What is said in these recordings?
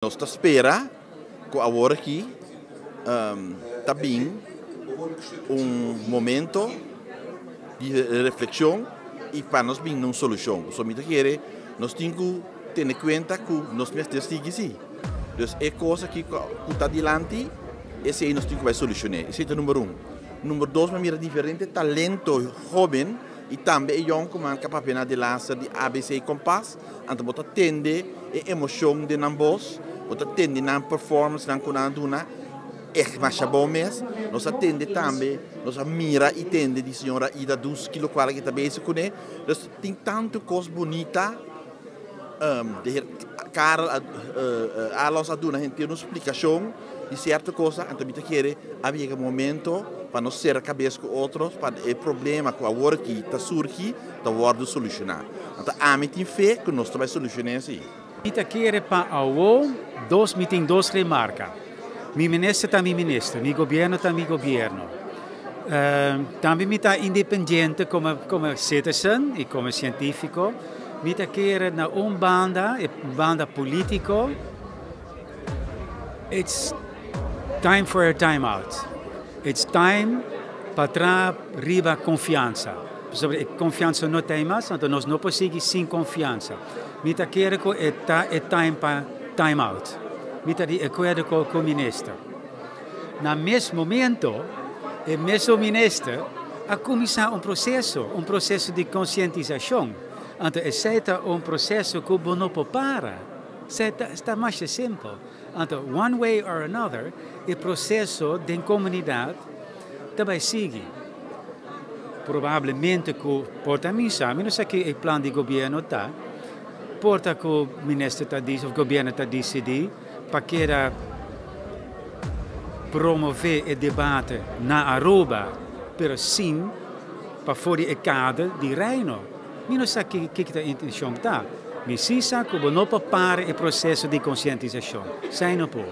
Nos ta spera ku awor aki ta bin un momento di reflekshon i pa nos bin na un solushon. Pasobra mi ta kere nos tin ku tene kuenta ku nos mester sigui si. Dus e kos aki ku ta dilanti esei nos tin ku bai solushoné. Esei ta number un. Number dos mi a mira diferente talento hoben i tambe e yònkuman ku a papia na delaster di ABC Kompas. Anto bo ta tende e emocion den nan bos, bo ta tende nan performance nan cu nan a duna, echt masha bon mes. Nos a tende tambe, nos a mira y tende di señora Ida Duski locual aki ta bezig cune. Dus tin tanto cos bunita, de heer Karel Alons a duna henter un splicacion di cierto cosa, anto mi ta kere a yega momento pa nos cera cabes cu otro pa e problema cu awor aki ta surgi ta wordo soluciona. Anto ami tin fe cu nos ta bay soluciona esey. Mi ta kere pa awo dos mi tin dos remarca. Mi minister ta mi minister, mi gobierno ta mi gobierno. Tambe mi ta independiente como como citizen y como cientifico. Mi ta kere na un banda, e banda politico, it's time for a time out. It's time pa traha riba confiansa. Pasobra e confiansa no ta ei mas, anto nos no por sigui sin confiansa. Mi ta kere cu e ta e time pa time out. Mi ta di acuerdo cu cu minister. Na mes momento, e mesun minister a cuminsa un proceso, un proceso di concientisacion. Anto esey ta un proceso cu bo no por para. Esey ta ta masha simpel. Anto, one way or another, e proceso den comunidad ta bay sigui. Probablemente cu por ta misa, mi no sa ki e plan di gobierno ta, por ta cu minister ta dici of gobierno ta dicidi pa keda promove e debate na Aruba, pero sin pafo di e kader di Reino. Mi no sa ki ki ta e intencion ta. Mi si sa cu bo no por para e proceso di concientisacion. Esai no por.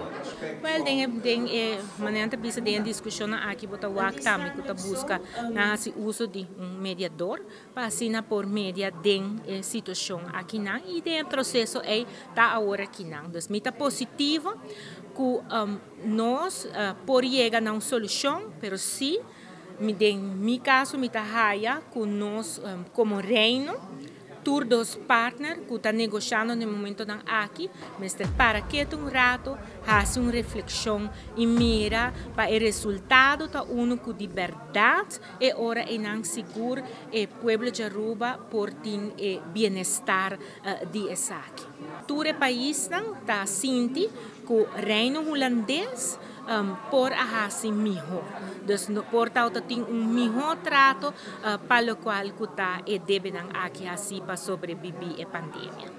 Wel, den e den e manera nan ta bisa den e discusionnan aki bo ta wak tambe cu ta busca nan haci uso di un mediador pa asina por media den e situacion akinan y den e proceso ey ta awor akinan. Dus mi ta positivo cu nos por yega na un solucion, pero si Mi den mi caso mi ta haya cu nos como Reino, tur dos partner cu ta negoshando na e momentonan aki, mester para keto un rato, haci un reflexion y mira pa e resultado ta uno cu di berdad e ora eynan sigur e pueblo di Aruba por tin e bienestar di esaki. Tur e paisnan ta sinti cu Reino Hulandes por a hasi miho. Dus no por tawata tin un miho trato pa locual cu ta e debenan aki haci pa sobrebibi e pandemia.